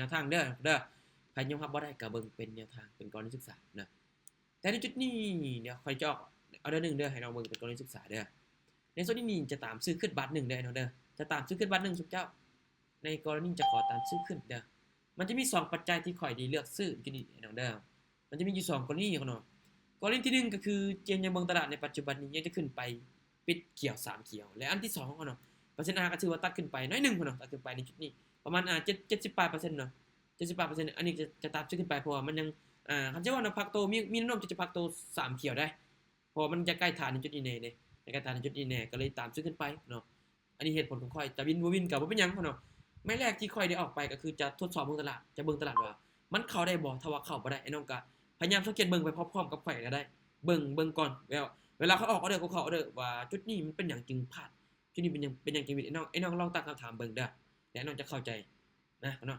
ແນວທາງເດີ ເດີ ໃຜຍອມຮັບບໍ່ໄດ້ກໍເບິ່ງເປັນແນວທາງ ເປັນກໍລະນີສຶກສາເດີ. ແຕ່ໃນຈຸດນີ້ ດຽວຂ້ອຍຈະອອກອໍເດີໜຶ່ງເດີ ໃຫ້ນ້ອງເບິ່ງເປັນກໍລະນີສຶກສາເດີ. ໃນໂຊນນີ້ຈະຕາມຊື້ຂຶ້ນບາດໜຶ່ງເດີ ນ້ອງເດີ ຈະຕາມຊື້ຂຶ້ນບາດໜຶ່ງຊຸມເຈົ້າ. ໃນກໍລະນີຈະຂໍຕາມຊື້ຂຶ້ນເດີ ມັນຈະມີສອງປັດໄຈທີ່ຂ້ອຍໄດ້ເລືອກຊື້ຢູ່ນີ້ ນ້ອງເດີ. ມັນຈະມີຢູ່ສອງກໍລະນີເນາະ. ກໍລະນີທີໜຶ່ງກໍຄື ເຈນຍັງເບິ່ງຕະຫຼາດໃນປັດຈຸບັນນີ້ຍັງຈະຂຶ້ນໄປປິດຂຽວ ສາມຂຽວ ແລະ ອັນທີສອງເນາະ ເປີເຊັນອາກໍຖືວ່າຕັດຂຶ້ນໄປໜ້ອຍໜຶ່ງເນາະ ຕັດຂຶ້ນໄປໃນຈຸດນີ້ປະມານ ອາ ເຈັດ ເຈັດສິບປາຍເປີເຊັນເນາະ ເຈັດສິບປາຍເປີເຊັນ. ອັນນີ້ຈະ ຈະຕາມຊື້ຂຶ້ນໄປ ເພາະວ່າມັນຍັງ ອາ ຄັນຈະເວົ້ານຳພັກໂຕ ມີ ມີແນວໂນ້ມທີ່ຈະພັກໂຕ ສາມຂຽວໄດ້ ເພາະວ່າມັນຢາກໃກ້ຖານໃນຈຸດນີ້ແນ່ເດ້ ຢາກໃກ້ຖານໃນຈຸດນີ້ແນ່ ກໍເລີຍຕາມຊື້ຂຶ້ນໄປເນາະ. ອັນນີ້ເຫດຜົນຂອງຂ້ອຍ ຈະວິນບໍ່ວິນກໍບໍ່ເປັນຫຍັງເນາະ. ໄມ້ແລກທີ່ຂ້ອຍໄດ້ອອກໄປກໍຄືຈະທົດສອບເບິ່ງຕະຫຼາດ ຈະເບິ່ງຕະຫຼາດວ່າມັນເຂົ້າໄດ້ບໍ່. ຖ້າວ່າເຂົ້າບໍ່ໄດ້ ອ້າຍນ້ອງກໍພະຍາຍາມສັງເກດເບິ່ງໄປພ້ອມໆກັບຂ້ອຍກໍໄດ້ ເບິ່ງ ເບິ່ງກ່ອນ ແລ້ວເວລາຂ້ອຍອອກອໍເດີ ກໍເຂົ້າອໍເດີວ່າຈຸດນີ້ມັນເປັນຫຍັງຈຶ່ງພາດ ຈຸດນີ້ເປັນຫຍັງ ເປັນຫຍັງຈຶ່ງຜິດ. ອ້າຍນ້ອງ ອ້າຍນ້ອງລອງຕັ້ງຄຳຖາມເບິ່ງເດີ ແລ້ວອ້າຍນ້ອງຈະເຂົ້າໃຈນະເນາະ.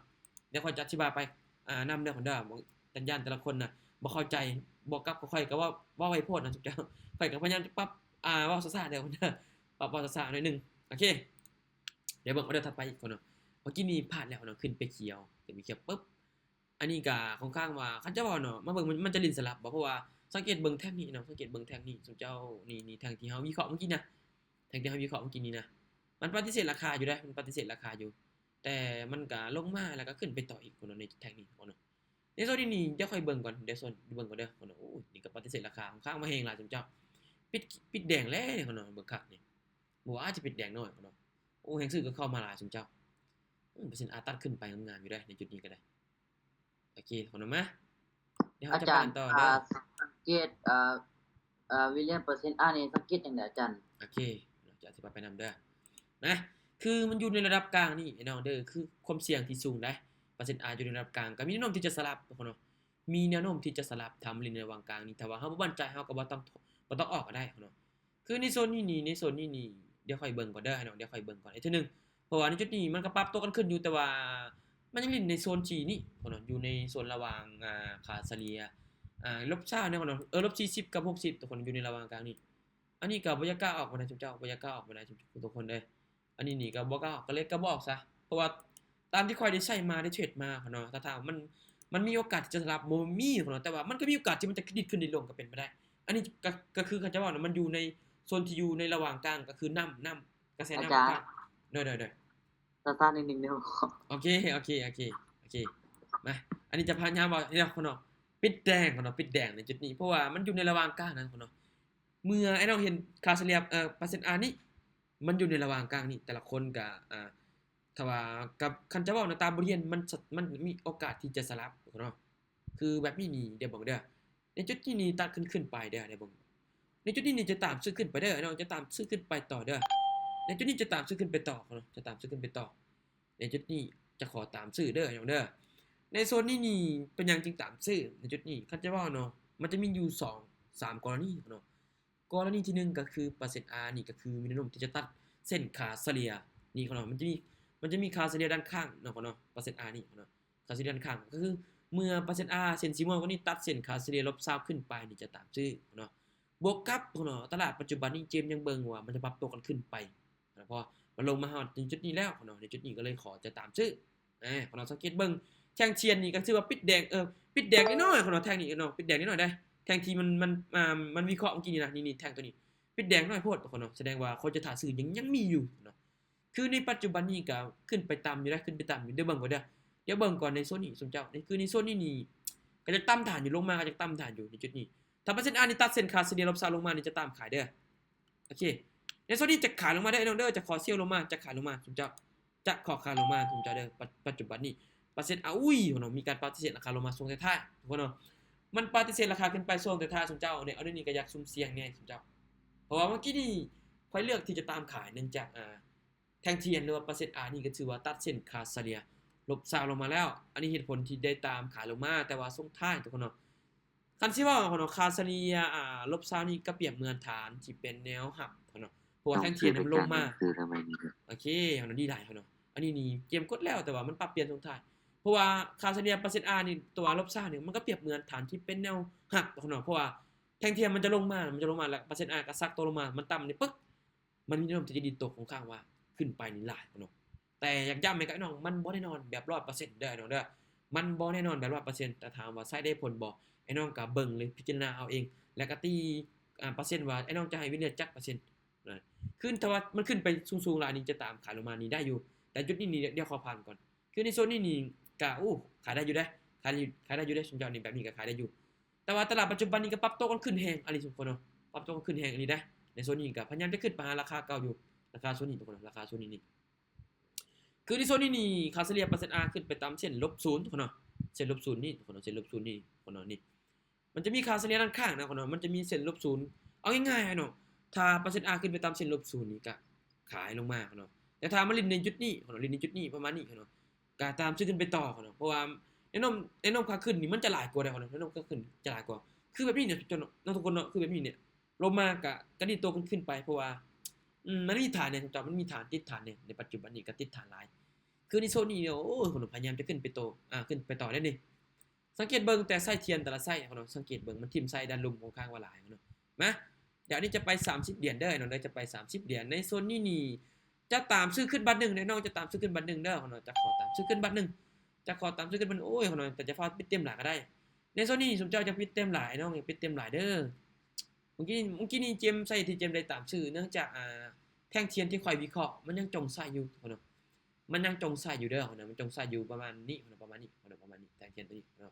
ດຽວຂ້ອຍຈະອະທິບາຍໄປ ອາ ນຳເດີ ດຽວຢ້ານແຕ່ລະຄົນນະບໍ່ເຂົ້າໃຈ ບວກກັບຂ້ອຍກໍເວົ້າ ເວົ້າໄວໂພດນະເຈົ້າ. ຂ້ອຍກໍພະຍາຍາມຈະປັບ ອາ ເວົ້າຊ້າໆເດີ ປັບເວົ້າຊ້າໆໜ້ອຍໜຶ່ງ. ໂອເຄ ດຽວເບິ່ງອໍເດີຖັດໄປອີກເນາະ. ເມື່ອກີ້ນີ້ພາດແລ້ວເນາະ ຂຶ້ນໄປຂຽວ ຂຶ້ນໄປຂຽວປຶບ ອັນນີ້ກໍຂ້ອນຂ້າງວ່າ ຄັນຈະເວົ້າເນາະ ມາເບິ່ງ ມັນ ມັນຈະຫຼິ້ນສະຫຼັບບໍ່ ເພາະວ່າສັງເກດເບິ່ງແທ່ງນີ້ເນາະ ສັງເກດເບິ່ງແທ່ງນີ້ ຊຸມເຈົ້າ ນີ້ ນີ້ແທ່ງທີ່ເຮົາວິເຄາະເມື່ອກີ້ນະ ແທ່ງທີ່ເຮົາວິເຄາະເມື່ອກີ້ນີ້ນະ ມັນປະຕິເສດລາຄາຢູ່ເດ້ ມັນປະຕິເສດລາຄາຢູ່ ແຕ່ມັນກໍລົງມາ ແລ້ວກໍຂຶ້ນໄປຕໍ່ອີກເນາະ ໃນແທ່ງນີ້ເນາະ. ໃນໂຊນນີ້ນີ້ ດຽວຂ້ອຍເບິ່ງກ່ອນ ດຽວໂຊນ ເບິ່ງກ່ອນເດີເນາະ. ໂອ້ຍ ນີ້ກໍປະຕິເສດລາຄາຂ້ອນຂ້າງມາແຮງຫຼາຍ ຊຸມເຈົ້າ. ປິດ ປິດແດງແລ້ວເນາະ ເບິ່ງຄັກນີ້ ບໍ່ວ່າຈະປິດແດງໜ້ອຍເນາະ. ໂອ້ ແຮງຊື້ກໍເຂົ້າມາຫຼາຍ ຊຸມເຈົ້າ. ອືມ ເປີເຊັນອາຕັດຂຶ້ນໄປງາມໆຢູ່ເດ້ ໃນຈຸດນີ້ກໍໄດ້. ໂອເຄ ຂອງນ້ອງມາ ດຽວເຮົາຈະໄປກັນຕໍ່ເດີ. ອາຈານ ອາ ສັງເກດ ເອີ ເອີ ວິລຽມ ເປີເຊັນອານີ້ສັງເກດຈັ່ງໃດອາຈານ? ໂອເຄ ຈະອະທິບາຍໄປນຳເດີ ນະ ຄືມັນຢູ່ໃນລະດັບກາງນີ້ ໄອ້ນ້ອງເດີ ຄືຄວາມສ່ຽງທີ່ສູງໄດ໋ ເປີເຊັນອາຢູ່ໃນລະດັບກາງ ກໍມີແນວໂນ້ມທີ່ຈະສະຫຼັບເນາະ ມີແນວໂນ້ມທີ່ຈະສະຫຼັບ ຖ້າມັນຫຼິ້ນໃນລະຫວ່າງກາງນີ້ ຖ້າວ່າເຮົາບໍ່ໝັ້ນໃຈ ເຮົາກໍບໍ່ຕ້ອງ ບໍ່ຕ້ອງອອກກໍໄດ້ເນາະ. ຄືໃນໂຊນນີ້ນີ້ ໃນໂຊນນີ້ນີ້ ດຽວຂ້ອຍເບິ່ງກ່ອນເດີ ດຽວຂ້ອຍເບິ່ງກ່ອນອີກເທື່ອໜຶ່ງ ເພາະວ່າໃນຈຸດນີ້ມັນກໍປັບຕົວກັນຂຶ້ນຢູ່ ແຕ່ວ່າມັນຍັງຫຼິ້ນໃນໂຊນທີ່ນີ້ເນາະ ຢູ່ໃນໂຊນລະຫວ່າງ ອາ ຄ່າສະເລ່ຍ ອາ ລົບຊາວແນວເນາະ ເອີ ລົບສີ່ສິບກັບຫົກສິບ ທຸກຄົນ ຢູ່ໃນລະຫວ່າງກາງນີ້. ອັນນີ້ກໍບໍ່ຢາກກ້າອອກປານໃດ ຊຸມເຈົ້າ ບໍ່ຢາກກ້າອອກປານໃດ ທຸກຄົນເດີ. ອັນນີ້ນີ້ກໍບໍ່ກ້າອອກ ກໍເລີຍກໍບໍ່ອອກຊະ ເພາະວ່າຕາມທີ່ຂ້ອຍໄດ້ໃຊ້ມາ ໄດ້ເທຣດມາເນາະ ຖ້າ ຖ້າມັນ ມັນມີໂອກາດທີ່ຈະສະຫຼັບ ບໍ່ມີເນາະ ແຕ່ວ່າມັນກໍມີໂອກາດທີ່ມັນຈະດີດຂຶ້ນດີດລົງກໍເປັນໄປໄດ້. ອັນນີ້ກໍ ກໍຄືເຂົາເຈົ້າເວົ້ານະ ມັນຢູ່ໃນໂຊນທີ່ຢູ່ໃນລະຫວ່າງກາງ ກໍຄືນ້ຳ ນ້ຳ ກະແສນ້ຳ ອາຈານ ໂດຍໆໆ ຊ້າໆ ນິດໜຶ່ງເດີ. ໂອເຄ ໂອເຄ ໂອເຄ ໂອເຄ ມາ ອັນນີ້ຈະພະຍາຍາມເວົ້າເນາະ ປິດແດງເນາະ ປິດແດງໃນຈຸດນີ້ ເພາະວ່າມັນຢູ່ໃນລະຫວ່າງກາງນະເນາະ. ເມື່ອໄອ້ນ້ອງເຫັນຄ່າສະເລ່ຍ ເອີ ເປີເຊັນອານີ້ ມັນຢູ່ໃນລະຫວ່າງກາງນີ້ ແຕ່ລະຄົນກໍ ອາ ຖ້າວ່າກັບ ຄັນຈະເວົ້ານະ ຕາມບົດຮຽນ ມັນ ມັນມີໂອກາດທີ່ຈະສະຫຼັບເນາະ. ຄືແບບນີ້ນີ້ ດຽວເບິ່ງເດີ ໃນຈຸດນີ້ນີ້ ຕັດຂຶ້ນ ຂຶ້ນໄປເດີ ດຽວເບິ່ງ ໃນຈຸດນີ້ນີ້ຈະຕາມຊື້ຂຶ້ນໄປເດີເນາະ ຈະຕາມຊື້ຂຶ້ນໄປຕໍ່ເດີ. ໃນຈຸດນີ້ຈະຕາມຊື້ຂຶ້ນໄປຕໍ່ເນາະ ຈະຕາມຊື້ຂຶ້ນໄປຕໍ່. ໃນຈຸດນີ້ຈະຂໍຕາມຊື້ເດີເນາະເດີ. ໃນໂຊນນີ້ນີ້ ເປັນຫຍັງຈຶ່ງຕາມຊື້ໃນຈຸດນີ້ ຄັນຈະເວົ້າເນາະ ມັນຈະມີຢູ່ສອງສາມກໍລະນີເນາະ. ກໍລະນີທີໜຶ່ງກໍຄືເປີເຊັນອານີ້ ກໍຄືມີແນວໂນ້ມທີ່ຈະຕັດເສັ້ນຄ່າສະເລ່ຍນີ້ເນາະ ມັນຈະມີ ມັນຈະມີຄ່າສະເລ່ຍດ້ານຂ້າງເນາະ ເນາະ ເປີເຊັນອານີ້ເນາະ ຄ່າສະເລ່ຍດ້ານຂ້າງ ກໍຄືເມື່ອເປີເຊັນອາ ເສັ້ນສີມ່ວງຕົວນີ້ຕັດເສັ້ນຄ່າສະເລ່ຍລົບຊາວຂຶ້ນໄປນີ້ ຈະຕາມຊື້ເນາະ. ບວກກັບເນາະ ຕະຫຼາດປັດຈຸບັນນີ້ ເຈມຍັງເບິ່ງວ່າມັນຈະປັບຕົວກັນຂຶ້ນໄປເນາະ ເພາະວ່າມັນລົງມາຮອດໃນຈຸດນີ້ແລ້ວເນາະ ໃນຈຸດນີ້ກໍເລີຍຂໍຈະຕາມຊື້. ອາ ຂອງເຮົາສັງເກດເບິ່ງ ແທ່ງທຽນນີ້ກໍຖືວ່າປິດແດງ ເອີ ປິດແດງນ້ອຍໆເນາະ ແທ່ງນີ້ເນາະ ປິດແດງນ້ອຍໆເດ້ ແທ່ງທີ່ມັນ ມັນ ອ່າ ມັນວິເຄາະເມື່ອກີ້ນີ້ນະ ນີ້ໆ ແທ່ງຕົວນີ້ປິດແດງນ້ອຍໂພດເນາະ ສະແດງວ່າຄົນຈະຖ້າຊື້ຍັງ ຍັງມີຢູ່ເນາະ. ຄືໃນປັດຈຸບັນນີ້ກໍຂຶ້ນໄປຕ່ຳຢູ່ເດ້ ຂຶ້ນໄປຕ່ຳຢູ່ ດຽວເບິ່ງກ່ອນເດີ ດຽວເບິ່ງກ່ອນໃນໂຊນນີ້ ຊຸມເຈົ້າ ຄືໃນໂຊນນີ້ນີ້ ກໍຍັງຕາມຖານຢູ່ ລົງມາກໍຍັງຕາມຖານຢູ່ໃນຈຸດນີ້. ຖ້າເປີເຊັນອານີ້ຕັດເສັ້ນຄ່າສະເລ່ຍລົບຊາວລົງມານີ້ ຈະຕາມຂາຍເດີ. ໂອເຄ ໃນໂຊນນີ້ຈະຂາຍລົງມາເດີ ໄອ້ນ້ອງເດີ ຈະຂໍເຊວລົງມາ ຈະຂາຍລົງມາ ຊຸມເຈົ້າ ຈະຂໍຂາຍລົງມາ ຊຸມເຈົ້າເດີ. ປັດ ປັດຈຸບັນນີ້ ເປີເຊັນອາ ອຸ້ຍ ເນາະ ມີການປະຕິເສດລາຄາລົງມາຊ່ວງທ້າຍໆ ທຸກຄົນເນາະ ມັນປະຕິເສດລາຄາຂຶ້ນໄປຊ່ວງທ້າຍໆ ຊຸມເຈົ້າ ໃນອາທິດນີ້ກໍຢາກສຸ່ມສ່ຽງແດ່ ຊຸມເຈົ້າ ເພາະວ່າເມື່ອກີ້ນີ້ຂ້ອຍເລືອກທີ່ຈະຕາມຂາຍ ເນື່ອງຈາກ ອາ ແທ່ງທຽນ ຫຼືວ່າເປີເຊັນອານີ້ ກໍຖືວ່າຕັດເສັ້ນຄ່າສະເລ່ຍລົບຊາວລົງມາແລ້ວ ອັນນີ້ເຫດຜົນທີ່ໄດ້ຕາມຂາຍລົງມາ ແຕ່ວ່າຊ່ວງທ້າຍ ທຸກຄົນເນາະ. ຄັນຊິເວົ້າເນາະ ຄ່າສະເລ່ຍ ອາ ລົບຊາວນີ້ກໍປຽບເໝືອນຖານທີ່ເປັນແນວຮັບເນາະ ເພາະວ່າແທ່ງທຽນມັນລົງມາ. ໂອເຄ ເຮົານະ ດີຫຼາຍເນາະ ອັນນີ້ນີ້ເກມກົດແລ້ວ ແຕ່ວ່າມັນປັບປ່ຽນຊ່ວງທ້າຍ ເພາະວ່າຄ່າສະເລ່ຍເປີເຊັນອານີ້ ຕົວລົບຊາວນີ້ ມັນກໍປຽບເໝືອນຖານທີ່ເປັນແນວຮັບເນາະ ເພາະວ່າແທ່ງທຽນມັນຈະລົງມາ ມັນຈະລົງມາ ແລ້ວເປີເຊັນອາກໍຊັກຕົວລົງມາ ມັນຕ່ຳນີ້ປຶກ ມັນມີແນວໂນ້ມທີ່ຈະດີດຕົວຂ້ອນຂ້າງວ່າຂຶ້ນໄປນີ້ຫຼາຍເນາະ. ແຕ່ຢາກຢ້ຳໃຫ້ກັບອ້າຍນ້ອງ ມັນບໍ່ແນ່ນອນແບບຮ້ອຍເປີເຊັນເດີ ອ້າຍນ້ອງເດີ. ມັນບໍ່ແນ່ນອນແບບຮ້ອຍເປີເຊັນ ແຕ່ຖາມວ່າໃຊ້ໄດ້ຜົນບໍ່ ອ້າຍນ້ອງກໍເບິ່ງ ຫຼື ພິຈາລະນາເອົາເອງ ແລ້ວກໍຕີ ອ່າ ເປີເຊັນວ່າ ອ້າຍນ້ອງຈະໃຫ້ວິນເລດຈັກເປີເຊັນ. ນະ ຄືຖ້າວ່າມັນຂຶ້ນໄປສູງໆຫຼາຍນີ້ ຈະຕາມຂາຍລົງມານີ້ໄດ້ຢູ່ ແຕ່ຈຸດນີ້ນີ້ ດຽວຂໍຜ່ານກ່ອນ. ຄືໃນໂຊນນີ້ນີ້ກະ ໂອ້ ຂາຍໄດ້ຢູ່ເດ້ ຂາຍ ຂາຍໄດ້ຢູ່ເດ້ ຊຸມເຈົ້ານີ້ ແບບນີ້ກະຂາຍໄດ້ຢູ່. ແຕ່ວ່າຕະຫຼາດປັດຈຸບັນນີ້ກະປັບໂຕກັນຂຶ້ນແຮງອີ່ຫຼີ ທຸກຄົນເນາະ ປັບໂຕກັນຂຶ້ນແຮງອີ່ຫຼີເດ້. ໃນໂຊນນີ້ກະພະຍາຍາມຈະຂຶ້ນໄປຫາລາຄາເກົ່າຢູ່ ລາຄາໂຊນນີ້ ທຸກຄົນເນາະ ລາຄາໂຊນນີ້ນີ້. ຄືໃນໂຊນນີ້ນີ້ ຄ່າສະເລ່ຍເປີເຊັນອາຂຶ້ນໄປຕາມເສັ້ນລົບສູນ ທຸກຄົນເນາະ ເສັ້ນລົບສູນນີ້ ທຸກຄົນເນາະ ເສັ້ນລົບສູນນີ້ ທຸກຄົນເນາະ ນີ້ ມັນຈະມີຄ່າສະເລ່ຍດ້ານຂ້າງນະ ທຸກຄົນເນາະ ມັນຈະມີເສັ້ນລົບສູນ. ເອົາງ່າຍໆເນາະ ຖ້າເປີເຊັນອາຂຶ້ນໄປຕາມເສັ້ນລົບສູນນີ້ກະຂາຍລົງມາ ທຸກຄົນເນາະ ແຕ່ຖ້າມາຫຼິ້ນໃນຈຸດນີ້ ທຸກຄົນເນາະ ຫຼິ້ນໃນຈຸດນີ້ປະມານນີ້ ທຸກຄົນເນາະ ກະຕາມຊື້ຂຶ້ນໄປຕໍ່ ທຸກຄົນເນາະ ເພາະວ່າແນວໂນ້ມ ແນວໂນ້ມຂາຂຶ້ນນີ້ມັນຈະຫຼາຍກວ່າເດ້ ທຸກຄົນເນາະ ແນວໂນ້ມຂາຂຶ້ນຈະຫຼາຍກວ່າ. ຄືແບບນີ້ເນາະ ທຸກຄົນເນາະ ຄືແບບນີ້ເນາະ ລົງມາກະກະດີດໂຕຂຶ້ນໄປ ເພາະວ່າ ອືມ ມັນມີຖານແດ່ ເຈົ້າ ມັນມີຖານ ຕິດຖານແດ່ ໃນປັດຈຸບັນນີ້ກະຕິດຖານຫຼາຍ. ຄືໃນໂຊນນີ້ ໂອ້ຍ ພະຍາຍາມຈະຂຶ້ນໄປໂຕ ອ່າ ຂຶ້ນໄປຕໍ່ໄດ້ນີ້. ສັງເກດເບິ່ງແຕ່ໄສ້ທຽນແຕ່ລະໄສ້ ເນາະ ສັງເກດເບິ່ງ ມັນຖິ້ມໄສ້ດ້ານລຸ່ມຂ້ອງຂ້າງວ່າຫຼາຍເນາະ. ມາ ດຽວນີ້ຈະໄປສາມສິບຫຼຽນເດີ ເນາະ ດຽວຈະໄປສາມສິບຫຼຽນ. ໃນໂຊນນີ້ນີ້ ຈະຕາມຊື້ຂຶ້ນບາດໜຶ່ງເນາະ ຈະຕາມຊື້ຂຶ້ນບາດໜຶ່ງເດີ ເນາະ ຈະຂໍຕາມຊື້ຂຶ້ນບາດໜຶ່ງ ຈະຂໍຕາມຊື້ຂຶ້ນບາດໜຶ່ງ. ໂອ້ຍ ເນາະ ແຕ່ຈະຟ້າວປິດເຕັມຫຼາຍກະໄດ້. ໃນໂຊນນີ້ ຊຸມເຈົ້າຈະປິດເຕັມຫຼາຍເນາະ ຢ່າປິດເຕັມຫຼາຍເດີ. ເມື່ອກີ້ ເມື່ອກີ້ນີ້ເຈມໃສ່ທີ່ເຈມໄດ້ຕາມຊື້ ເນື່ອງຈາກ ອ່າ ແທ່ງທຽນທີ່ຂ້ອຍວິເຄາະ ມັນຍັງຈ່ອງໃສຢູ່ ທຸກຄົນເນາະ ມັນຍັງຈ່ອງໃສຢູ່ເດີ ເນາະ ມັນຈ່ອງໃສຢູ່ປະມານນີ້ ເນາະ ປະມານນີ້ ເນາະ ປະມານນີ້ ແທ່ງທຽນໂຕນີ້ ເນາະ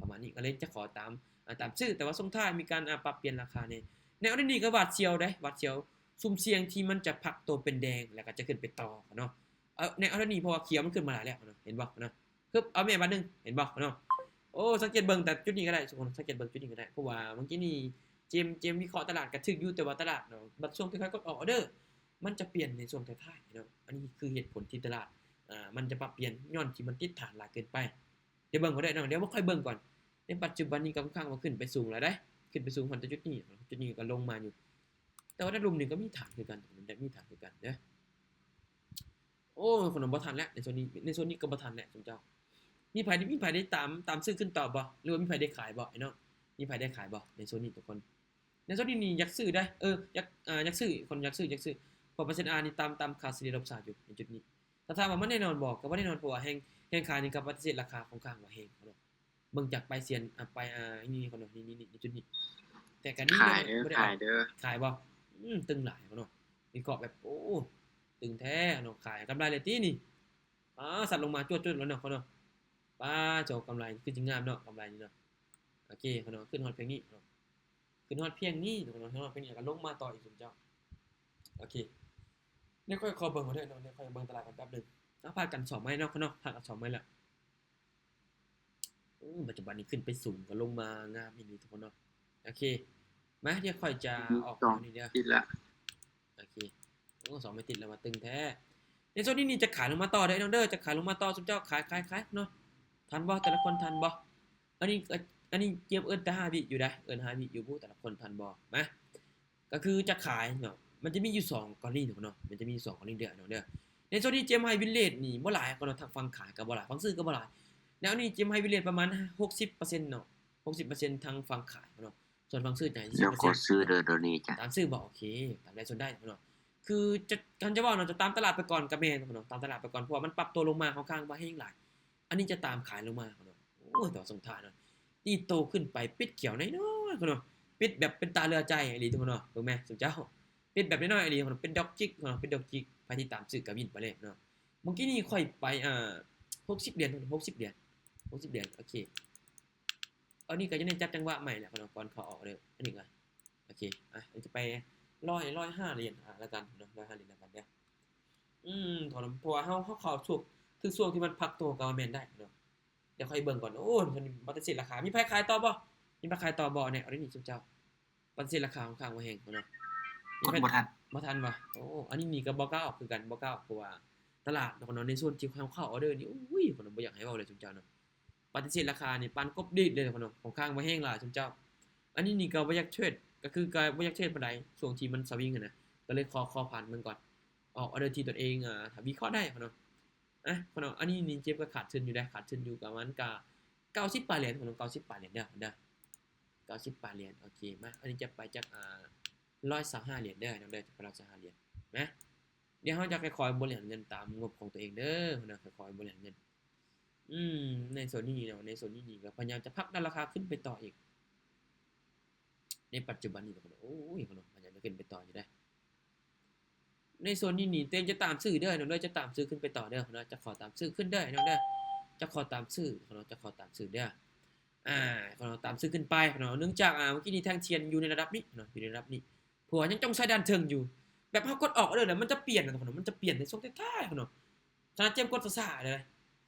ປະມານນີ້ ກໍເລີຍຈະຂໍຕາມ ອ່າ ຕາມຊື້ ແຕ່ວ່າຊ່ວງທ້າຍມີການ ອ່າ ປັບປ່ຽນລາຄາແດ່. ແນວນີ້ກໍຫວາດສຽວເດ້ ຫວາດສຽວ ສຸ່ມສ່ຽງທີ່ມັນຈະພັກໂຕເປັນແດງ ແລ້ວກໍຈະຂຶ້ນໄປຕໍ່ເນາະ. ເອົາ ແນວນີ້ ເພາະວ່າຂຽວມັນຂຶ້ນມາຫຼາຍແລ້ວເນາະ ເຫັນບໍ່ເນາະ. ຮຶບ ເອົາແມ່ບາດໜຶ່ງ ເຫັນບໍ່ເນາະ. ໂອ້ ສັງເກດເບິ່ງແຕ່ຈຸດນີ້ກໍໄດ້ ທຸກຄົນ ສັງເກດເບິ່ງຈຸດນີ້ກໍໄດ້ ເພາະວ່າເມື່ອກີ້ນີ້ເຈມ ເຈມວິເຄາະຕະຫຼາດກະຖືກຢູ່ ແຕ່ວ່າຕະຫຼາດເນາະ ບັດຊ່ວງທີ່ຂ້ອຍກົດອອກອໍເດີ ມັນຈະປ່ຽນໃນຊ່ວງທ້າຍໆເນາະ. ອັນນີ້ຄືເຫດຜົນທີ່ຕະຫຼາດ ອ່າ ມັນຈະປັບປ່ຽນ ຍ້ອນທີ່ມັນຕິດຖານຫຼາຍເກີນໄປ. ດຽວເບິ່ງກໍໄດ້ເນາະ ດຽວຂ້ອຍເບິ່ງກ່ອນ. ໃນປັດຈຸບັນນີ້ກໍຂ້ອນຂ້າງວ່າຂຶ້ນໄປສູງແລ້ວເດ້ ຂຶ້ນໄປສູງຮອດຈຸດນີ້ ຈຸດນີ້ກໍລົງມາຢູ່ ແຕ່ວ່າດ້ານລຸ່ມນີ້ກໍມີຖານຄືກັນ ໄດ້ມີຖານຄືກັນເດີ. ໂອ້ຍ ຄົນບໍ່ທັນແລ້ວ ໃນໂຊນນີ້ ໃນໂຊນນີ້ກໍບໍ່ທັນແລ້ວ ຊຸມເຈົ້າ. ມີໃຜ ມີໃຜໄດ້ຕາມ ຕາມຊື້ຂຶ້ນຕໍ່ບໍ່ ຫຼືວ່າມີໃຜໄດ້ຂາຍບໍ່ ອ້າຍນ້ອງ? ມີໃຜໄດ້ຂາຍບໍ່ໃນໂຊນນີ້ທຸກຄົນ? ໃນໂຊນນີ້ນີ້ຢາກຊື້ໄດ໋ ເອີ ຢາກ ອ່າ ຢາກຊື້ ຄົນຢາກຊື້ ຢາກຊື້ ເພາະເປີເຊັນອານີ້ຕາມ ຕາມຄ່າສະເລ່ຍລົບສາຢູ່ໃນຈຸດນີ້. ຖ້າຖາມວ່າມັນແນ່ນອນບໍ່ ກໍບໍ່ແນ່ນອນ ເພາະວ່າແຮງ ແຮງຂາຍນີ້ກໍປະຕິເສດລາຄາຂ້ອນຂ້າງວ່າແຮງເນາະ. ເບິ່ງຈາກປາຍເສັ້ນ ອ່າ ປາຍ ອ່າ ນີ້ ນີ້ກ່ອນເນາະ ນີ້ ນີ້ ນີ້ ຈຸດນີ້ ແຕ່ກະນີ້ ຂາຍເດີ ຂາຍເດີ ຂາຍບໍ່? ອືມ ຕຶງຫຼາຍເນາະ ວິເຄາະແບບ ໂອ້ ຕຶງແທ້ເນາະ ຂາຍ ກຳໄລແລ້ວຕິນີ້. ປາ ສັດລົງມາຈວດໆແລ້ວເນາະ ເນາະ ປາ ໂຈ ກຳໄລຄືຊິງາມເນາະ ກຳໄລນີ້ເນາະ. ໂອເຄເນາະ ຂຶ້ນຮອດພຽງນີ້ເນາະ ຂຶ້ນຮອດພຽງນີ້ເນາະ ຂຶ້ນຮອດພຽງນີ້ ແລ້ວກໍລົງມາຕໍ່ອີກ ຊຸມເຈົ້າ. ໂອເຄ ດຽວຂ້ອຍຂໍເບິ່ງກ່ອນເດີເນາະ ດຽວຂ້ອຍເບິ່ງຕະຫຼາດກ່ອນແປັບໜຶ່ງ. ເຮົາພາກັນສອງໄມ້ເນາະ ເນາະ ພາກັນສອງໄມ້ແລ້ວ. ໂອ້ ປັດຈຸບັນນີ້ຂຶ້ນໄປສູງ ກໍລົງມາງາມອີ່ຫຼີທຸກຄົນເນາະ. ໂອເຄ ມາ ດຽວຂ້ອຍຈະອອກແນວນີ້ເດີ ຕິດລະ. ໂອເຄ ໂອ້ ສອງໄມ້ຕິດແລ້ວວ່າ ຕຶງແທ້. ໃນໂຊນນີ້ນີ້ຈະຂາຍລົງມາຕໍ່ເດີນ້ອງເດີ ຈະຂາຍລົງມາຕໍ່ ຊຸມເຈົ້າຂາຍ ຂາຍ ຂາຍເນາະ. ທັນບໍ່ ແຕ່ລະຄົນທັນບໍ່? ອັນນີ້ ອັນນີ້ເຈມເອີ້ນແຕ່ຫ້າວິຢູ່ເດ້ ເອີ້ນຫ້າວິຢູ່ ແຕ່ລະຄົນທັນບໍ່? ມາ ກໍຄືຈະຂາຍເນາະ ມັນຈະມີຢູ່ສອງກໍລະນີເນາະ ມັນຈະມີຢູ່ສອງກໍລະນີເດີນ້ອງເດີ. ໃນໂຊນນີ້ເຈມໃຫ້ວິນເລດນີ້ບໍ່ຫຼາຍເນາະ ທັງຝັ່ງຂາຍກໍບໍ່ຫຼາຍ ຝັ່ງຊື້ກໍບໍ່ຫຼາຍ. ແນວນີ້ເຈມໃຫ້ວິນເລດປະມານຫົກສິບເປີເຊັນເນາະ ຫົກສິບເປີເຊັນທາງຝັ່ງຂາຍເນາະ ສ່ວນຝັ່ງຊື້ຈະໃຫ້ ດຽວຂໍຊື້ເດີ ໂດນີ້ຈ້ະ ຕາມຊື້ບໍ່? ໂອເຄ ຕາມໄດ້ສ່ວນໄດ້ເນາະ. ຄືຈະ ຄັນຈະເວົ້າເນາະ ຈະຕາມຕະຫຼາດໄປກ່ອນກໍແມ່ນເນາະ ຕາມຕະຫຼາດໄປກ່ອນ ເພາະວ່າມັນປັບຕົວລົງມາ ຂ້ອນຂ້າງວ່າແຮງຫຼາຍ. ອັນນີ້ຈະຕາມຂາຍລົງມາເນາະ. ໂອ້ຍ ແຕ່ວ່າສົ່ງທ້າຍເນາະ ຕີໂຕຂຶ້ນໄປ ປິດຂຽວນ້ອຍໆເນາະ ປິດແບບເປັນຕາເຫຼືອໃຈອີ່ຫຼີທຸກຄົນເນາະ. ເບິ່ງແມະ ສົມເຈົ້າ ປິດແບບນ້ອຍໆອີ່ຫຼີເນາະ ເປັນດອກຈິກເນາະ ເປັນດອກຈິກ. ໃຜທີ່ຕາມຊື້ກໍວິນໄປເລີຍເນາະ. ເມື່ອກີ້ນີ້ຂ້ອຍໄປ ອ່າ ຫົກສິບຫຼຽນ ຫົກສິບຫຼຽນ ຫົກສິບຫຼຽນ. ໂອເຄ ອັນນີ້ກໍຍັງໄດ້ຈັບຈັງຫວະໃໝ່ແຫຼະເນາະ ກ່ອນເຂົ້າອອກເດີ. ອັນນີ້ກໍ ໂອເຄ ອ່ະ ຈະໄປຮ້ອຍ ຮ້ອຍຫ້າຫຼຽນ ອ່າ ລະກັນເນາະ ຮ້ອຍຫ້າຫຼຽນລະກັນເດີ. ອືມ ເພາະວ່າເຮົາ ເຮົາເຂົ້າຊ່ວງ ຖືກຊ່ວງທີ່ມັນພັກຕົວກໍແມ່ນໄດ້ເນາະ. ດຽວຂ້ອຍເບິ່ງກ່ອນ. ໂອ້ ມັນປະຕິເສດລາຄາ ມີໃຜຂາຍຕໍ່ບໍ່? ມີໃຜຂາຍຕໍ່ບໍ່? ແນະ ເອົາເດ້ນີ້ ຊຸມເຈົ້າ ປະຕິເສດລາຄາຂ້ອນຂ້າງວ່າແຮງເນາະ. ຄົນບໍ່ທັນ ບໍ່ທັນຫວາ? ໂອ້ ອັນນີ້ນີ້ກໍບໍ່ກ້າອອກຄືກັນ ບໍ່ກ້າອອກ ເພາະວ່າຕະຫຼາດເນາະ ໃນໂຊນທີ່ເຮົາເຂົ້າອອເດີນີ້ ໂອ້ຍ ຂ້ອນບໍ່ຢາກໃຫ້ເວົ້າເລີຍ ຊຸມເຈົ້າເນາະ. ປະຕິເສດລາຄານີ້ປານກົບດີດເລີຍເນາະ ຂ້ອນຂ້າງວ່າແຮງຫຼາຍ ຊຸມເຈົ້າ. ອັນນີ້ນີ້ກໍບໍ່ຢາກເທຣດ ກໍຄືກໍບໍ່ຢາກເທຣດປານໃດ ຊ່ວງທີ່ມັນສະວິງຫັ້ນນະ ກໍເລີຍຂໍ ຂໍຜ່ານເບິ່ງກ່ອນ ອອກອອເດີທີ່ຕົນເອງ ອ່າ ຖ້າວິເຄາະໄດ້ເນາະ. ອ່ະ ເນາະ ອັນນີ້ນີ້ເຈັບກໍຂາດທຶນຢູ່ເດ້ ຂາດທຶນຢູ່ປະມານກະເກົ້າສິບປາຍຫຼຽນ ເນາະ ເກົ້າສິບປາຍຫຼຽນເດີ ເດີ ເກົ້າສິບປາຍຫຼຽນ. ໂອເຄ ມາ ອັນນີ້ຈະໄປຈັກ ອ່າ ຮ້ອຍຊາວຫ້າຫຼຽນເດີ ເດີ ຈະໄປຮ້ອຍຊາວຫ້າຫຼຽນນະ. ດຽວເຮົາຈະຄ່ອຍໆບໍລິຫານເງິນຕາມງົບຂອງຕົວເອງເດີ ເນາະ ຄ່ອຍໆບໍລິຫານເງິນ. ອືມ ໃນໂຊນນີ້ເນາະ ໃນໂຊນນີ້ນີ້ກໍພະຍາຍາມຈະຜັກດັນລາຄາຂຶ້ນໄປຕໍ່ອີກ ໃນປັດຈຸບັນນີ້ເນາະ. ໂອ້ຍ ເນາະ ພະຍາຍາມຈະຂຶ້ນໄປຕໍ່ຢູ່ເດ້. ໃນໂຊນນີ້ນີ້ ຕົວເອງຈະຕາມຊື້ເດີ ນ້ອງເດີ ຈະຕາມຊື້ຂຶ້ນໄປຕໍ່ເດີເນາະ ຈະຂໍຕາມຊື້ຂຶ້ນເດີ ນ້ອງເດີ ຈະຂໍຕາມຊື້ເນາະ ຈະຂໍຕາມຊື້ເດີ ອາ ເນາະ ຕາມຊື້ຂຶ້ນໄປເນາະ. ເນື່ອງຈາກ ອາ ເມື່ອກີ້ນີ້ແທ່ງທຽນຢູ່ໃນລະດັບນີ້ເນາະ ຢູ່ໃນລະດັບນີ້ ເພາະວ່າຍັງຕ້ອງໃຊ້ດ່ານເທິງຢູ່ ແບບເຮົາກົດອອກເດີ ແລ້ວມັນຈະປ່ຽນເນາະ ມັນຈະປ່ຽນໃນຊ່ວງທ້າຍໆເນາະ. ຂະໜາດເຈມກົດຊ້າໆເລີຍ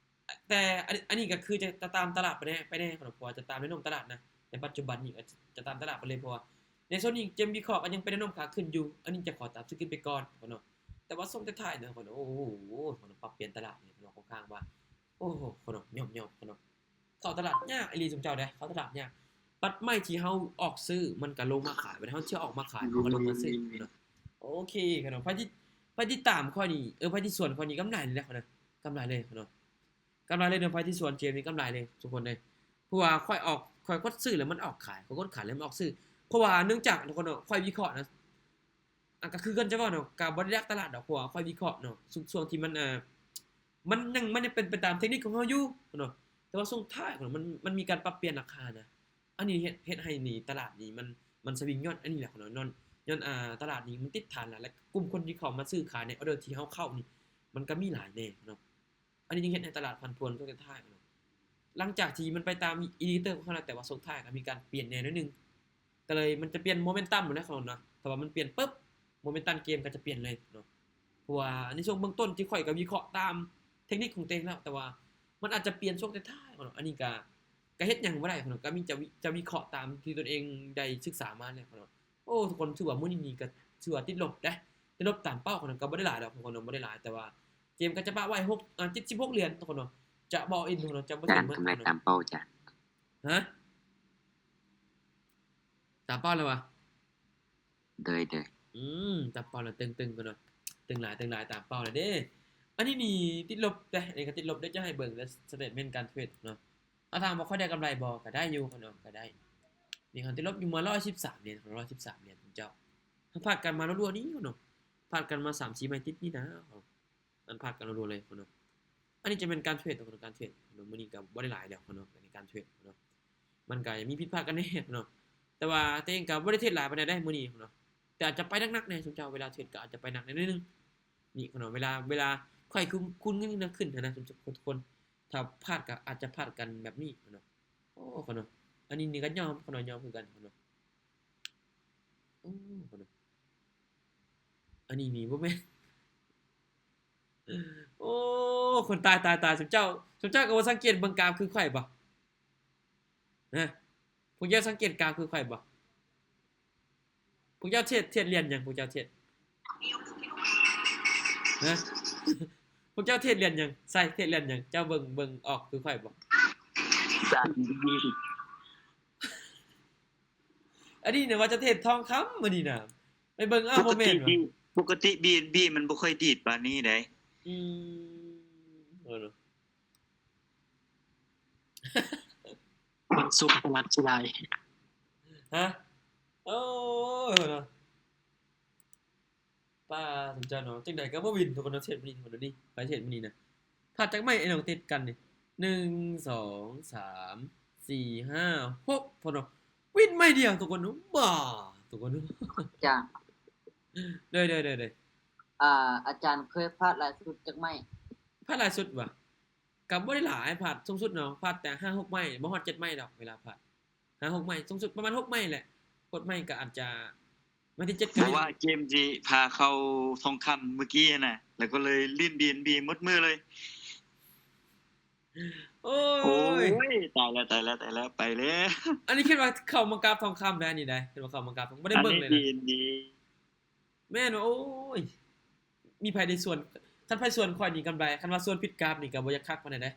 ແຕ່ອັນ ອັນນີ້ກໍຄືຈະ ຈະຕາມຕະຫຼາດໄປແດ່ ໄປແດ່ເນາະ ເພາະວ່າຈະຕາມແນວໂນ້ມຕະຫຼາດນະ ໃນປັດຈຸບັນນີ້ກໍຈະຕາມຕະຫຼາດໄປເລີຍ ເພາະວ່າໃນຊ່ວງນີ້ເຈມວິເຄາະກໍຍັງເປັນແນວໂນ້ມຂາຂຶ້ນຢູ່ ອັນນີ້ຈະຂໍຕາມຊື້ຂຶ້ນໄປກ່ອນເນາະ. ແຕ່ວ່າຊ່ວງທ້າຍໆເນາະ ໂອ້ໂຫ ປາບປ່ຽນຕະຫຼາດນີ້ເນາະ ຂ້ອນຂ້າງວ່າ ໂອ້ໂຫ ເນາະ ຫຍ້ອມໆເນາະ ເຂົ້າຕະຫຼາດຍາກອີ່ຫຼີຊຸມເຈົ້າເດ້ ເຂົ້າຕະຫຼາດຍາກ. ບັດໄມ້ທີ່ເຮົາອອກຊື້ມັນກໍລົງມາຂາຍ ບັດເຮົາຊິອອກມາຂາຍມັນກໍລົງມາຊື້ເນາະ. ໂອເຄເນາະ ໃຜທີ່ ໃຜທີ່ຕາມຂ້ອຍນີ້ ເອີ ໃຜທີ່ສວນຂ້ອຍນີ້ກຳໄລເລີຍເນາະ ກຳໄລເລີຍເນາະ. ກຳໄລເລີຍເນາະ ໃຜທີ່ສວນເຈມນີ້ກຳໄລເລີຍທຸກຄົນເລີຍ ເພາະວ່າຂ້ອຍອອກ ຂ້ອຍກົດຊື້ແລ້ວມັນອອກຂາຍ ຂ້ອຍກົດຂາຍແລ້ວມັນອອກຊື້ ເພາະວ່າເນື່ອງຈາກທຸກຄົນເນາະ ຂ້ອຍວິເຄາະນະ ອາ ກໍຄືກັນຈະເວົ້າເນາະ ກໍບໍ່ໄດ້ດັກຕະຫຼາດດອກ ເພາະວ່າຂ້ອຍວິເຄາະເນາະ ຊ່ວງ ຊ່ວງທີ່ມັນ ອາ ມັນຍັງ ມັນຍັງເປັນໄປຕາມເທັກນິກຂອງເຮົາຢູ່ເນາະ ແຕ່ວ່າຊ່ວງທ້າຍເນາະ ມັນ ມັນມີການປັບປ່ຽນລາຄານະ. ອັນນີ້ເຮັດ ເຮັດໃຫ້ນີ້ຕະຫຼາດນີ້ມັນ ມັນສະວິງຍ້ອນອັນນີ້ແຫຼະເນາະ ຍ້ອນ ຍ້ອນ ອາ ຕະຫຼາດນີ້ມັນຕິດຖານຫຼາຍ ແລະ ກຸ່ມຄົນທີ່ເຂົ້າມາຊື້ຂາຍໃນອອເດີທີ່ເຮົາເຂົ້ານີ້ ມັນກໍມີຫຼາຍແດ່ເນາະ. ອັນນີ້ຈຶ່ງເຮັດໃຫ້ຕະຫຼາດຜັນຜວນຊ່ວງທ້າຍເນາະ ຫຼັງຈາກທີ່ມັນໄປຕາມອິນດິເຄເຕີຂອງເຮົາແລ້ວ ແຕ່ວ່າຊ່ວງທ້າຍກໍມີການປ່ຽນແດ່ໜ້ອຍໜຶ່ງ ກໍເລີຍມັນຈະປ່ຽນໂມເມັນຕັມນະ ເນາະ ຖ້າວ່າມັນປ່ຽນປຶບ ໂມເມັນຕັມເກມກໍຈະປ່ຽນເລີຍເນາະ. ເພາະວ່າໃນຊ່ວງເບື້ອງຕົ້ນທີ່ຂ້ອຍກໍວິເຄາະຕາມເທັກນິກຂອງຕົວເອງແລ້ວ ແຕ່ວ່າມັນອາດຈະປ່ຽນຊ່ວງທ້າຍໆເນາະ ອັນນີ້ກໍ ກໍເຮັດຫຍັງບໍ່ໄດ້ເນາະ ກໍມີຈະ ຈະວິເຄາະຕາມທີ່ຕົນເອງໄດ້ສຶກສາມາແຫຼະເນາະ. ໂອ້ ທຸກຄົນ ຖືວ່າມື້ນີ້ນີ້ກໍຖືວ່າຕິດລົບເດ້ ຕິດລົບຕາມເປົ້າເນາະ ກໍບໍ່ໄດ້ຫຼາຍດອກທຸກຄົນເນາະ ບໍ່ໄດ້ຫຼາຍ ແຕ່ວ່າເກມກໍຈະປະໄວ້ຫົກ ອາ ເຈັດສິບຫົກຫຼຽນທຸກຄົນເນາະ ຈະບໍ່ເອົາອິນທຸກຄົນເນາະ ຈະບໍ່ເຖິງໝົດ ກຳໄລຕາມເປົ້າຈານ ຮະ ຕາມເປົ້າແລ້ວຫວາ? ໂດຍ ໂດຍ ອືມ ຕາມເປົ້າແລ້ວ ຕຶງໆ ພຸ້ນເນາະ ຕຶງຫຼາຍ ຕຶງຫຼາຍ ຕາມເປົ້າແລ້ວເດ້. ອັນນີ້ນີ້ຕິດລົບເດ້ ອັນນີ້ກໍຕິດລົບເດ້ ຈະໃຫ້ເບິ່ງເດ້ ສະເຕດເມັນການເທຣດເນາະ. ຖ້າຖາມວ່າຂ້ອຍໄດ້ກຳໄລບໍ່? ກໍໄດ້ຢູ່ເນາະ ກໍໄດ້. ນີ້ເຮົາຕິດລົບຢູ່ມາຮ້ອຍສິບສາມຫຼຽນ ຮ້ອຍສິບສາມຫຼຽນເຈົ້າ. ເຮົາພາດກັນມາລົວໆນີ້ເນາະ ພາດກັນມາສາມສີ່ໄມ້ຕິດນີ້ນະ ອັນພາດກັນລົວໆເລີຍເນາະ. ອັນນີ້ຈະແມ່ນການເທຣດເນາະ ການເທຣດເນາະ ມື້ນີ້ກໍບໍ່ໄດ້ຫຼາຍດອກເນາະ ໃນການເທຣດເນາະ ມັນກໍຍັງມີຜິດພາດກັນແດ່ເນາະ ແຕ່ວ່າຕົວເອງກໍບໍ່ໄດ້ເທຣດຫຼາຍປານໃດເດ້ມື້ນີ້ເນາະ ແຕ່ອາດຈະໄປໜັກໆແດ່ ຊຸມເຈົ້າເວລາເທຣດກໍອາດຈະໄປໜັກແດ່ໜ້ອຍໜຶ່ງ. ນີ້ເນາະ ເວລາ ເວລາຂ້ອຍຄືຄູນເງິນນະຂຶ້ນຫັ້ນນະ ທຸກຄົນ ຖ້າພາດກໍອາດຈະພາດກັນແບບນີ້ເນາະ. ໂອ້ ເນາະ ອັນນີ້ນີ້ກໍຍອມເນາະ ຍອມຄືກັນເນາະ. ໂອ້ ເນາະ ອັນນີ້ນີ້ບໍ່ແມ່ນ ໂອ້ ຄົນຕາຍ ຕາຍ ຕາຍ ຊຸມເຈົ້າ ຊຸມເຈົ້າກໍບໍ່ສັງເກດເບິ່ງກາຟຄືຂ້ອຍບໍ່? ຮະ ພວກເຈົ້າສັງເກດກາຟຄືຂ້ອຍບໍ່? ພວກເຈົ້າເທຣດ ເທຣດຫຼຽນຫຍັງ? ພວກເຈົ້າເທຣດ ຮະ ພວກເຈົ້າເທຣດຫຼຽນຫຍັງ? ໃຊ່ ເທຣດຫຼຽນຫຍັງ? ເຈົ້າເບິ່ງ ເບິ່ງອອກຄືຂ້ອຍບໍ່? ອັນນີ້ນະວ່າຈະເທຣດທອງຄຳ ອັນນີ້ນະ ໄປເບິ່ງ ອ້າວ ບໍ່ແມ່ນຫວາ? ປົກກະຕິ ບີເອັນບີ ມັນບໍ່ຄ່ອຍດີດປານນີ້ໃດ. ອືມ ເອີ ວັນສຸກຕະຫຼາດຊິຫຼາຍ ຮະ? ໂອ້ຍ ເນາະ ປ້າ ສົມໃຈເນາະ ຈັ່ງໃດກໍບໍ່ວິນທຸກຄົນເນາະ. ເທຣດມື້ນີ້ ທຸກຄົນ ເບິ່ງດູນີ້ ໄປເທຣດມື້ນີ້ນະ ພາດຈັກໄມ້ ໄອ້ນ້ອງຕິດກັນນີ້ ໜຶ່ງ ສອງ ສາມ ສີ່ ຫ້າ ຫົກ ພຸ້ນເນາະ ວິນໄມ້ດຽວທຸກຄົນ. ບ້າ ທຸກຄົນ ຈ້າ ໂດຍ ໂດຍ ໂດຍ ໂດຍ ອ່າ ອາຈານເຄີຍພາດຫຼາຍສຸດຈັກໄມ້? ພາດຫຼາຍສຸດຫວາ? ກໍບໍ່ໄດ້ຫຼາຍ ພາດສູງສຸດເນາະ ພາດແຕ່ຫ້າຫົກໄມ້ ບໍ່ຮອດເຈັດໄມ້ດອກ ເວລາພາດ ຫ້າຫົກໄມ້ ສູງສຸດປະມານຫົກໄມ້ແຫຼະ. ກົດໄມ້ກໍອາດຈະ ໄມ້ທີເຈັດກໍ ເພາະວ່າເກມທີ່ພາເຂົ້າທອງຄຳມື້ກີ້ຫັ້ນນະ ແລ້ວກໍເລີຍຫຼິ້ນບີເອັນບີໝົດມື້ເລີຍ. ໂອ້ຍ ໂອ້ຍ ຕາຍແລ້ວ ຕາຍແລ້ວ ຕາຍແລ້ວ ໄປແລ້ວ. ອັນນີ້ຄິດວ່າເຂົ້າມາກາບທອງຄຳໄດ໋ ອັນນີ້ໄດ໋ ຄິດວ່າເຂົ້າມາກາບ ບໍ່ໄດ້ເບິ່ງເລີຍນະ ອັນນີ້ບີເອັນບີ. ແມ່ນວ່າ ໂອ້ຍ ມີໃຜໄດ້ສວນ ຄັນໃຜສວນຂ້ອຍນີ້ກຳໄລ ຄັນວ່າສວນຜິດກາບນີ້ກໍບໍ່ຢາກຄັກປານໃດເດ້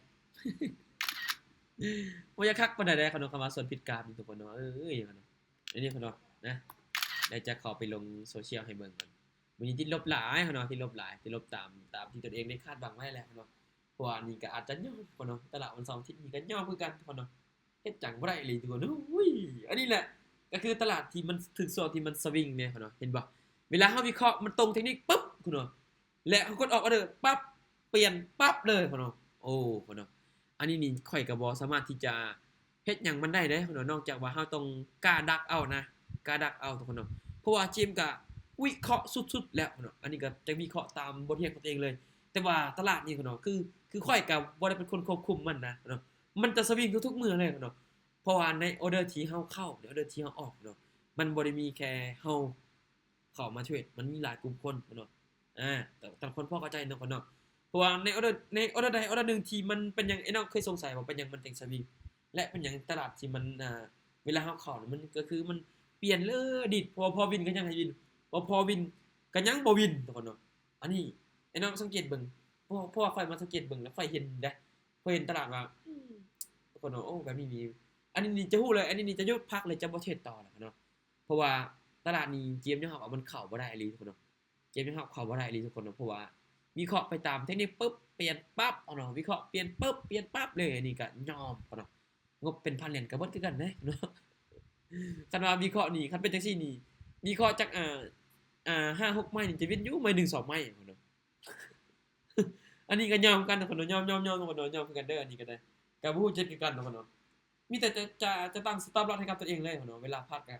ບໍ່ຢາກຄັກປານໃດເດ້ ຄັນວ່າ ຄັນວ່າສວນຜິດກາບນີ້ທຸກຄົນເນາະ. ເອີຍ ອັນນີ້ເນາະ ນະ ໄດ້ຈະເຂົ້າໄປລົງໂຊຊຽວໃຫ້ເບິ່ງກ່ອນ. ມື້ນີ້ຕິດລົບຫຼາຍເນາະ ຕິດລົບຫຼາຍ ຕິດລົບຕາມ ຕາມທີ່ຕົນເອງໄດ້ຄາດຫວັງໄວ້ແຫຼະເນາະ. ເພາະວ່າອັນນີ້ກໍອາດຈະຍ້ອນເນາະ ຕະຫຼາດວັນເສົາອາທິດນີ້ກໍຍ້ອນຄືກັນເນາະ. ເຮັດຫຍັງບໍ່ໄດ້ອີ່ຫຼີທຸກຄົນ. ໂອ້ຍ ອັນນີ້ແຫຼະ ກໍຄືຕະຫຼາດທີ່ມັນຖືກຊ່ວງທີ່ມັນສະວິງແນ່ເນາະ ເຫັນບໍ່? ເວລາເຮົາວິເຄາະມັນຕົງເທັກນິກປຶບ ເນາະ ແລະ ເຮົາກົດອອກອອເດີປັບ ປ່ຽນປັບເລີຍເນາະ. ໂອ້ ເນາະ ອັນນີ້ນີ້ຂ້ອຍກໍບໍ່ສາມາດທີ່ຈະເຮັດຫຍັງມັນໄດ້ເດ້ເນາະ ນອກຈາກວ່າເຮົາຕ້ອງກ້າດັກເອົານະ ກ້າດັກເອົາທຸກຄົນເນາະ ເພາະວ່າເຈມກໍວິເຄາະສຸດໆແລ້ວເນາະ. ອັນນີ້ກໍຈະວິເຄາະຕາມບົດຮຽນຂອງຕົວເອງເລີຍ ແຕ່ວ່າຕະຫຼາດນີ້ເນາະ ຄື ຄືຂ້ອຍກໍບໍ່ໄດ້ເປັນຄົນຄວບຄຸມມັນນະເນາະ ມັນຈະສະວິງທຸກໆມື້ເລີຍເນາະ ເພາະວ່າໃນອອເດີທີ່ເຮົາເຂົ້າ ໃນອອເດີທີ່ເຮົາອອກເນາະ ມັນບໍ່ໄດ້ມີແຄ່ເຮົາ ເຂົ້າມາເທຣດ ມັນມີຫຼາຍກຸ່ມຄົນເນາະ ອາ ແຕ່ ແຕ່ລະຄົນພໍເຂົ້າໃຈເນາະ ເນາະ ເພາະວ່າໃນອອເດີ ໃນອອເດີໃດອອເດີໜຶ່ງທີ່ມັນເປັນຫຍັງ ໄອ້ນ້ອງເຄີຍສົງໄສບໍ່ ເປັນຫຍັງມັນຈຶ່ງສະວິງ ແລະ ເປັນຫຍັງຕະຫຼາດທີ່ມັນ ອາ ເວລາເຮົາເຂົ້ານີ້ ມັນກໍຄືມັນປ່ຽນເລີຍດິດ ພໍ ພໍວິນກໍຍັງໃຫ້ວິນ ພໍ ພໍວິນກໍຍັງບໍ່ວິນເນາະ ເນາະ. ອັນນີ້ໄອ້ນ້ອງສັງເກດເບິ່ງ ເພາະ ເພາະວ່າຂ້ອຍມາສັງເກດເບິ່ງ ແລ້ວຂ້ອຍເຫັນເດ້ ຂ້ອຍເຫັນຕະຫຼາດວ່າ ອືມ ທຸກຄົນເນາະ ໂອ້ ແບບນີ້ນີ້ ອັນນີ້ນີ້ຈະຮູ້ເລີຍ ອັນນີ້ນີ້ຈະຢຸດພັກເລີຍ ຈະບໍ່ເທຣດຕໍ່ແລ້ວເນາະ. ເພາະວ່າຕະຫຼາດນີ້ເຈມຍອມຮັບວ່າມັນເຂົ້າບໍ່ໄດ້ອີ່ຫຼີທຸກຄົນເນາະ ເຈມຍອມຮັບເຂົ້າບໍ່ໄດ້ອີ່ຫຼີທຸກຄົນເນາະ ເພາະວ່າວິເຄາະໄປຕາມເທັກນິກປຶບ ປ່ຽນປັບເນາະ ວິເຄາະປ່ຽນປຶບ ປ່ຽນປັບເລີຍ ອັນນີ້ກໍຍອມເນາະ ງົບເປັນພັນຫຼຽນກໍເບິດຄືກັນເດ້ເນາະ. ຄັນວ່າວິເຄາະນີ້ ຄັນເປັນຈັ່ງຊີ້ນີ້ ວິເຄາະຈັກ ອ່າ ອ່າ ຫ້າຫົກໄມ້ນີ້ ຈະວິນຢູ່ໄມ້ໜຶ່ງສອງໄມ້ເນາະ. ອັນນີ້ກໍຍອມຄືກັນທຸກຄົນເນາະ ຍອມ ຍອມ ຍອມທຸກຄົນເນາະ ຍອມຄືກັນເດີ້ ອັນນີ້ກໍໄດ້ ກໍບໍ່ຮູ້ຈະເຮັດຄືກັນທຸກຄົນເນາະ. ມີແຕ່ຈະ ຈະ ຈະຕັ້ງສະຕັອບລອສໃຫ້ກັບຕົນເອງເລີຍເນາະ ເວລາພາດກໍ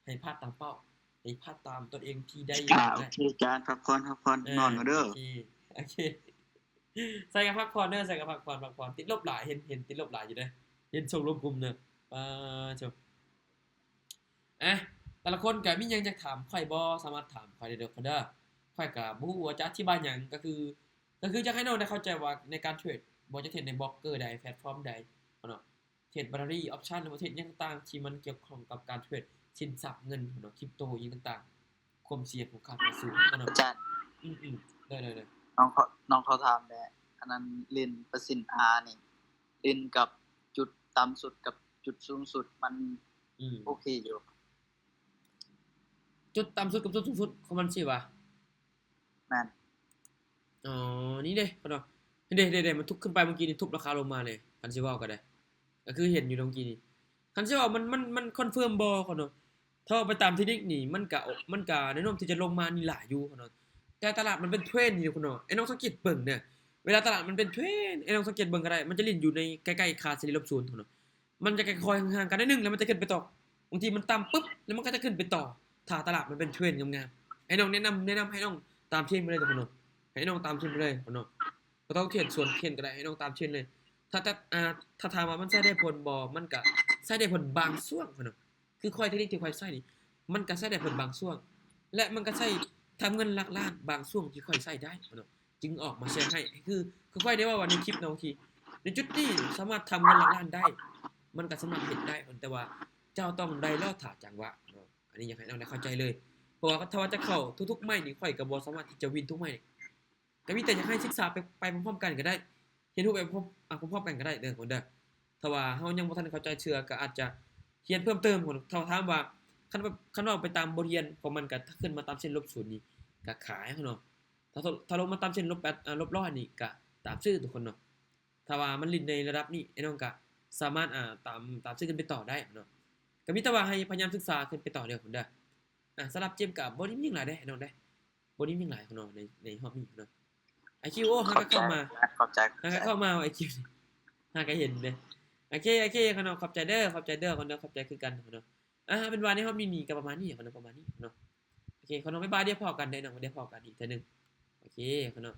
ໃຫ້ພາດຕາມເປົ້າ ໃຫ້ພາດຕາມຕົນເອງທີ່ໄດ້ຢູ່. ອ່າ ໂອເຄ ຈານ ພັກຜ່ອນ ພັກຜ່ອນ ເອີ ນອນກ່ອນເດີ້. ໂອເຄ ໂອເຄ ໃສ່ກັບພັກຜ່ອນເດີ້ ໃສ່ກັບພັກຜ່ອນ ພັກຜ່ອນ ຕິດລົບຫຼາຍ ເຫັນ ເຫັນຕິດລົບຫຼາຍຢູ່ເດ້ ເຫັນຊົງລົມກຸ່ມເນາະ ປາໂທ້. ອ່ະ ແຕ່ລະຄົນກໍມີຫຍັງຢາກຖາມຂ້ອຍບໍ່ ສາມາດຖາມຂ້ອຍໄດ້ເດີ້ ເດີ້ ຂ້ອຍກໍບໍ່ຮູ້ວ່າຈະອະທິບາຍຫຍັງ ກໍຄື ກໍຄືຢາກໃຫ້ນ້ອງໄດ້ເຂົ້າໃຈວ່າໃນການເທຣດ ບໍ່ວ່າຈະເທຣດໃນໂບຣກເກີໃດ ແພລດຟອມໃດເນາະ ເທຣດໄບນາຣີ ອອບຊັນ ຫຼືວ່າເທຣດຫຍັງຕ່າງໆ ທີ່ມັນກ່ຽວຂ້ອງກັບການເທຣດສິນຊັບເງິນເນາະ ຄຣິບໂຕອີ່ຫຍັງຕ່າງໆ ຄວາມສ່ຽງຂອງຂ້າພະເຈົ້າສູງເນາະ. ອືມ ໄດ້ໆ ນ້ອງ ນ້ອງຂໍຖາມແດ່ ອັນນັ້ນຫຼິ້ນເປີເຊັນອານີ້ ຫຼິ້ນກັບຈຸດຕ່ຳສຸດກັບຈຸດສູງສຸດ ມັນ ອືມ ໂອເຄຢູ່ ຈຸດຕ່ຳສຸດກັບຈຸດສູງສຸດຂອງມັນຊິຫວາ? ແມ່ນ. ອໍ ນີ້ເດ້ ເນາະ ເດ້ໆໆ ມັນທຸບຂຶ້ນໄປເມື່ອກີ້ນີ້ ທຸບລາຄາລົງມາເລີຍ ຄັນຊິເວົ້າກໍໄດ້ ກໍຄືເຫັນຢູ່ເມື່ອກີ້ນີ້ ຄັນຊິເວົ້າມັນ ມັນ ມັນຄອນເຟີມບໍ່ເນາະ. ຖ້າເວົ້າໄປຕາມເທັກນິກນີ້ ມັນກະ ມັນກະແນວໂນ້ມທີ່ຈະລົງມານີ້ຫຼາຍຢູ່ເນາະ ແຕ່ຕະຫຼາດມັນເປັນເທຣນຢູ່ເນາະ. ໄອ້ນ້ອງສັງເກດເບິ່ງເດີ້ ເວລາຕະຫຼາດມັນເປັນເທຣນ ໄອ້ນ້ອງສັງເກດເບິ່ງກໍໄດ້ ມັນຈະຫຼິ້ນຢູ່ໃນໃກ້ໆຄ່າສະເຫຼີ່ຍລົບສູນເນາະ. ມັນຈະຄ່ອຍໆຫ່າງໆກັນໜ້ອຍໜຶ່ງ ແລ້ວມັນຈະຂຶ້ນໄປຕໍ່ ບາງທີມັນຕ່ຳປຶບ ແລ້ວມັນກໍຈະຂຶ້ນໄປຕໍ່ ຖ້າຕະຫຼາດມັນເປັນເທຣນງາມໆ. ໃຫ້ນ້ອງແນະນຳ ແນະນຳໃຫ້ນ້ອງຕາມເທຣນໄປເລີຍທຸກຄົນເນາະ ໃຫ້ນ້ອງຕາມເທຣນໄປເລີຍເນາະ. ບໍ່ຕ້ອງເທຣນສວນເທຣນກໍໄດ້ ໃຫ້ນ້ອງຕາມເທຣນເລີຍ. ຖ້າ ຖ້າ ອ່າ ຖ້າຖາມວ່າມັນໃຊ້ໄດ້ຜົນບໍ່ ມັນກໍໃຊ້ໄດ້ຜົນບາງຊ່ວງເນາະ. ຄືຂ້ອຍ ເທັກນິກທີ່ຂ້ອຍໃຊ້ນີ້ ມັນກໍໃຊ້ໄດ້ຜົນບາງຊ່ວງ ແລະ ມັນກໍໃຊ້ທຳເງິນຫຼັກລ້ານບາງຊ່ວງທີ່ຂ້ອຍໃຊ້ໄດ້ເນາະ ຈຶ່ງອອກມາແຊໃຫ້. ຄື ຄືຂ້ອຍໄດ້ເວົ້າວ່າໃນຄລິບເນາະ ທີ່ໃນຈຸດນີ້ສາມາດທຳເງິນຫຼັກລ້ານໄດ້ ມັນກໍສາມາດເຮັດໄດ້ ແຕ່ວ່າເຈົ້າຕ້ອງໄດ້ລໍຖ້າຈັງຫວະເນາະ. ອັນນີ້ຢາກໃຫ້ນ້ອງໄດ້ເຂົ້າໃຈເລີຍ ເພາະວ່າຖ້າວ່າຈະເຂົ້າທຸກໆໄມ້ນີ້ ຂ້ອຍກໍບໍ່ສາມາດທີ່ຈະວິນທຸກໄມ້ນີ້. ກໍມີແຕ່ຢາກໃຫ້ສຶກສາໄປ ໄປພ້ອມໆກັນກໍໄດ້ ຮຽນຮູ້ໄປພ້ອມ ອ່າ ພ້ອມໆກັນກໍໄດ້ເດີ້ ທຸກຄົນເດີ້. ຖ້າວ່າເຮົາຍັງບໍ່ທັນເຂົ້າໃຈເທື່ອ ກໍອາດຈະຮຽນເພີ່ມເຕີມ. ຖ້າ ຖ້າຖາມວ່າ ຄັນ ຄັນເວົ້າໄປຕາມບົດຮຽນຂອງມັນ ກໍຖ້າຂຶ້ນມາຕາມເສັ້ນລົບສູນນີ້ ກໍຂາຍເນາະ. ຖ້າ ຖ້າລົງມາຕາມເສັ້ນລົບແປດ ອ່າ ລົບຮ້ອຍນີ້ ກໍຕາມຊື້ທຸກຄົນເນາະ. ຖ້າວ່າມັນຫຼິ້ນໃນລະດັບນີ້ ໄອ້ນ້ອງກໍສາມາດ ອ່າ ຕາມ ຕາມຊື້ຂຶ້ນໄປຕໍ່ໄດ້ເນາະ. ກໍມີແຕ່ວ່າໃຫ້ພະຍາຍາມສຶກສາຂຶ້ນໄປຕໍ່ເດີ້ ທຸກຄົນເດີ້. ອ່າ ສຳລັບເກມກໍບໍ່ໄດ້ມີຫຍັງຫຼາຍເດ້ ໄອ້ນ້ອງເດ້ ບໍ່ໄດ້ມີຫຍັງຫຼາຍເນາະ ໃນ ໃນຮອບນີ້ເນາະ. ໄອຄິວ ໂອ້ ຫາກໍເຂົ້າມາ ຫາກໍເຂົ້າມາ ໄອຄິວ ຫາກໍເຫັນເດ້. ໂອເຄ ໂອເຄ ຂະນ້ອງ ຂອບໃຈເດີ້ ຂອບໃຈເດີ້ ຂະນ້ອງ ຂອບໃຈຄືກັນເນາະ. ອ່າ ເປັນວ່າໃນຮອບນີ້ກໍປະມານນີ້ເນາະ ປະມານນີ້ເນາະ. ໂອເຄ ຂະນ້ອງ ບາຍບາຍ ດຽວພໍ້ກັນເດີ້ເນາະ ດຽວພໍ້ກັນອີກເທື່ອໜຶ່ງ. ໂອເຄ ຂະນ້ອງ.